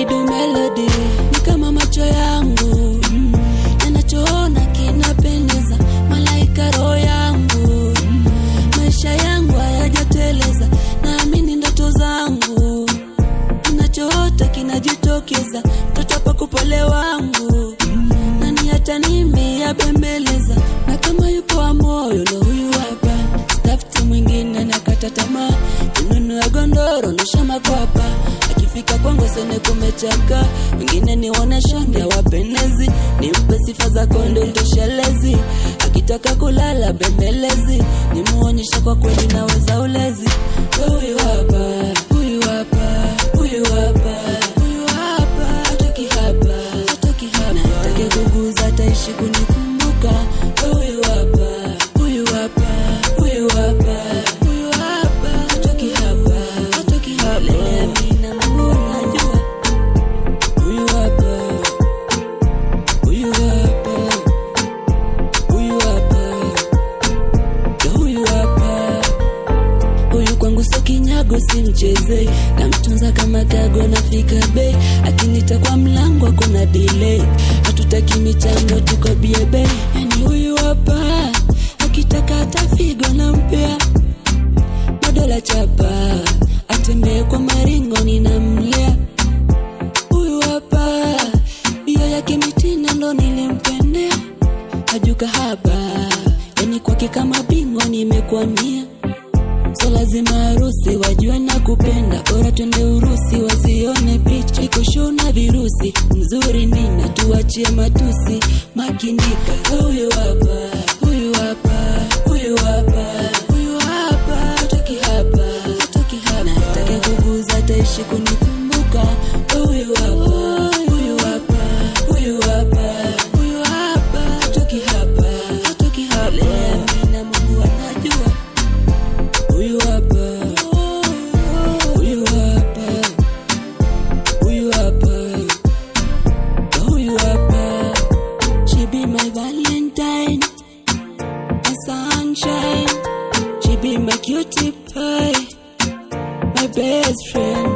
Alidu Melody ni kama macho yangu, ninachoona kinapendeza, malaika roho yangu, maisha yangu hayajateleza, naamini ndoto zangu, ninachoota kinajitokeza, mtoto hapa kupole wangu, nani atanimia bembeleza, na kama yupo wa moyo ndo huyu hapa, sitafuti mwingine nakata tamaa, ninunue gondoro nishama kwapa, akifika kwangu sene kumechaka, wengine nione shonge wapendezi, nimpe sifa za kondo toshelezi, akitaka kulala bembelezi, nimuonyeshe kwa kweli naweza ulezi. Huyu hapa, huyu hapa, huyu hapa, huyu hapa, hatoki hapa, hatoki hapa, nataka kuguza ataishi kunikumbuka. Huyu hapa, huyu hapa, huyu hapa, huyu hapa, hatoki hapa, hatoki hapa, lele amina Mungu anajua. Huyu hapa, huyu hapa, huyu hapa, huyu hapa. Huyu kwangu sio kinyago, simcheze, namtunza kama kago nafika bei, akinita kwa mlango hakuna delay, hatutaki michango tuko biebe. Yani huyu hapa akitaka hata figo nampea, madola chapa, atembee kwa maringo ninamlea. Huyu hapa bio yake mitina ndo nilimpendea, hajuka haba, yani kwake kama bingwa nimekwamia. So lazima harusi wajue na kupenda, bora twende Urusi wazione picha, iko show na virusi mzuri nina, tuachie matusi makinika. Huyu hapa, huyu hapa, huyu hapa, huyu hapa, hatoki hapa, hatoki hapa, nataka kuguza ataishi kunikumbuka. Huyu hapa, huyu hapa, huyu hapa, huyu hapa, hatoki hapa, hatoki hapa, lele amina Mungu anajua. Huyu hapa, huyu hapa, huyu hapa, huyu hapa. She be my valentine, my sunshine. She be my cutie pie, my best friend.